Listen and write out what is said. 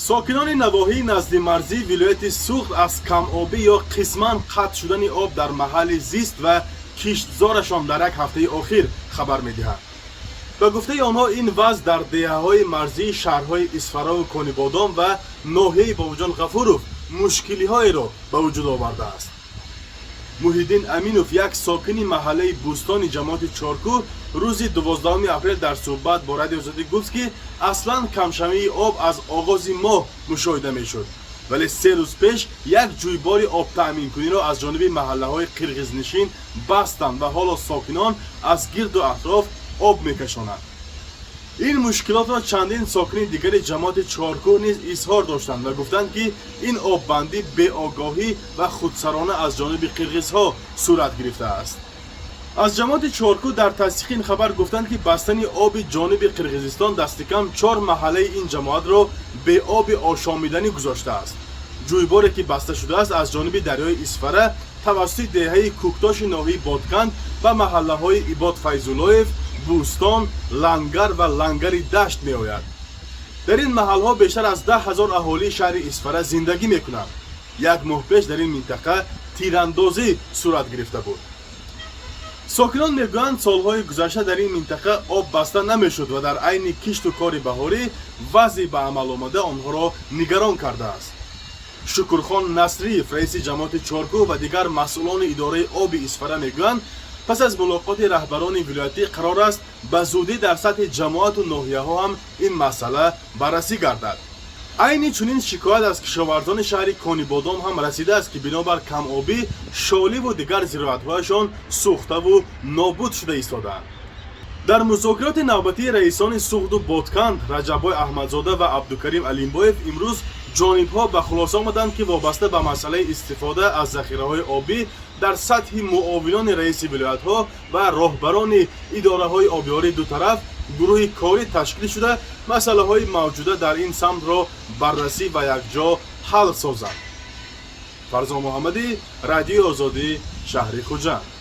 Сокинони навоҳии наздимарзии вилояти Суғд аз камобӣ ё қисман қатъ шудани об дар маҳалли зист ва киштзорашон дар як ҳафтаи охир хабар медиҳанд. Ба гуфтаи онҳо, ин вазъ дар деҳаҳои марзии шаҳрҳои Исфараву Конибодом ва ноҳияи Бобоҷон Ғафуров мушкилиҳоеро ба вуҷуд овардааст. Муҳиддин Аминов, як сокини маҳаллаи Бӯстони ҷамоати Чоркӯҳ, рӯзи 12 апрел дар суҳбат бо Радиои Озодӣ гуфт, ки аслан камшавии об аз оғози моҳ мушоҳида мешуд, вале 3 рӯз пеш як ҷӯйбори обтаъминкуниро аз ҷониби маҳаллаҳои қирғизнишин бастанд ва ҳоло сокинон аз гирду атроф об мекашонанд. Ин мушкилотро чандин сокини дигари ҷамоати Чоркӯҳ низ изҳор доштанд ва гуфтанд, ки ин оббандӣ беогоҳӣ ва худсарона аз ҷониби қирғизҳо сурат гирифтааст. Аз ҷамоати Чоркӯҳ дар тасдиқи ин хабар гуфтанд, ки бастани оби ҷониби Қирғизистон дастикам чор маҳаллаи ин ҷамоатро беоби ошомиданӣ гузоштааст. Ҷӯйборе, ки баста шудааст, аз ҷониби дарёи Исфара тавассути деҳаи Кӯктоши ноҳияи Бодканд ба маҳаллаҳои Ибод Файзуллоев, Бӯстон, Лангар ва Лангари Дашт меояд. Дар ин маҳалҳо бештар аз 10 000 аҳолии шаҳри Исфара зиндагӣ мекунанд. Як моҳ пеш дар ин минтақа тирандозӣ сурат гирифта буд. Сокинон мегӯянд, солҳои гузашта дар ин минтақа об баста намешуд ва дар айни кишту кори баҳорӣ вазъи ба амал омада онҳоро нигарон кардааст. Шукурхон Насриев, раиси ҷамоати Чоркӯҳ, ва дигар масъулони идораи оби Исфара мегӯянд, пас аз мулоқоти раҳбарони вилоятӣ қарор аст ба зудӣ дар сатҳи ҷамоату ноҳияҳо ҳам ин масъала баррасӣ гардад. Айни чунин шикоят аз кишоварзони шаҳри Конибодом ҳам расидааст, ки бинобар камобӣ шоливу дигар зироатҳояшон сӯхтаву нобуд шуда истодаанд. Дар музокироти навбатии раисони Суғду Бодканд Раҷаббой Аҳмадзода ва Абдукарим Алимбоев имрӯз ҷонибҳо ба хулоса омаданд, ки вобаста ба масъалаи истифода аз захираҳои обӣ дар сатҳи муовинони раиси вилоятҳо ва роҳбарони идораҳои обиёрии ду тараф гурӯҳи корӣ ташкил шуда, масъалаҳои мавҷуда дар ин самтро баррасӣ ва якҷо ҳал созанд. Фарзон Муҳаммадӣ, Радиои Озодӣ, шаҳри Хуҷанд.